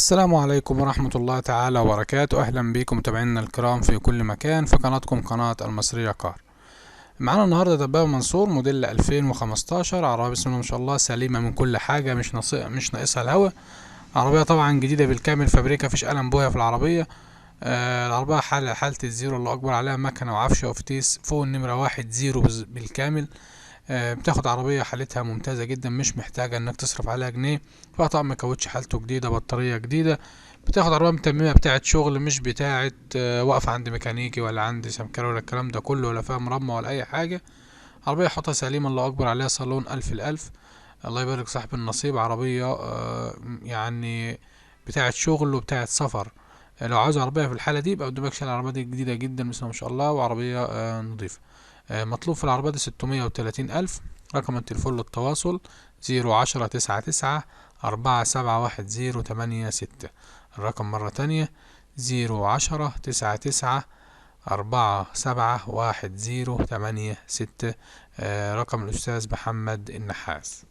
السلام عليكم ورحمة الله تعالى وبركاته. أهلا بكم متابعينا الكرام في كل مكان في قناتكم قناة المصرية كار. معانا النهاردة دبابة منصور موديل 2015، عربية بسم الله ما شاء الله سليمة من كل حاجة، مش ناقصها الهوا. عربية طبعا جديدة بالكامل فابريكا، مفيش قلم بوية في العربية. العربية حالة الزيرو الله أكبر عليها، مكنة وعفشة وفتيس فوق النمرة 1 زيرو بالكامل. بتاخد عربية حالتها ممتازة جدا، مش محتاجة انك تصرف عليها جنيه. فيها طقم كاوتش حالته جديدة، بطارية جديدة. بتاخد عربية متممة بتاعة شغل، مش بتاعة واقفة عند ميكانيكي ولا عند سمكري ولا الكلام ده كله، ولا فيها مرمى ولا أي حاجة. عربية حطها سليمة الله أكبر عليها، صالون ألف الألف، الله يبارك صاحب النصيب. عربية يعني بتاعة شغل وبتاعة سفر. لو عاوز عربية في الحالة دي يبقى قدامك شارع العربية دي جديدة جدا بسم الله ما شاء الله، وعربية نظيفة. مطلوب في العربية دي 630,000. رقم التليفون للتواصل 010 99 471 086. الرقم مرة تانية 010 99 471 086. رقم الأستاذ محمد النحاس.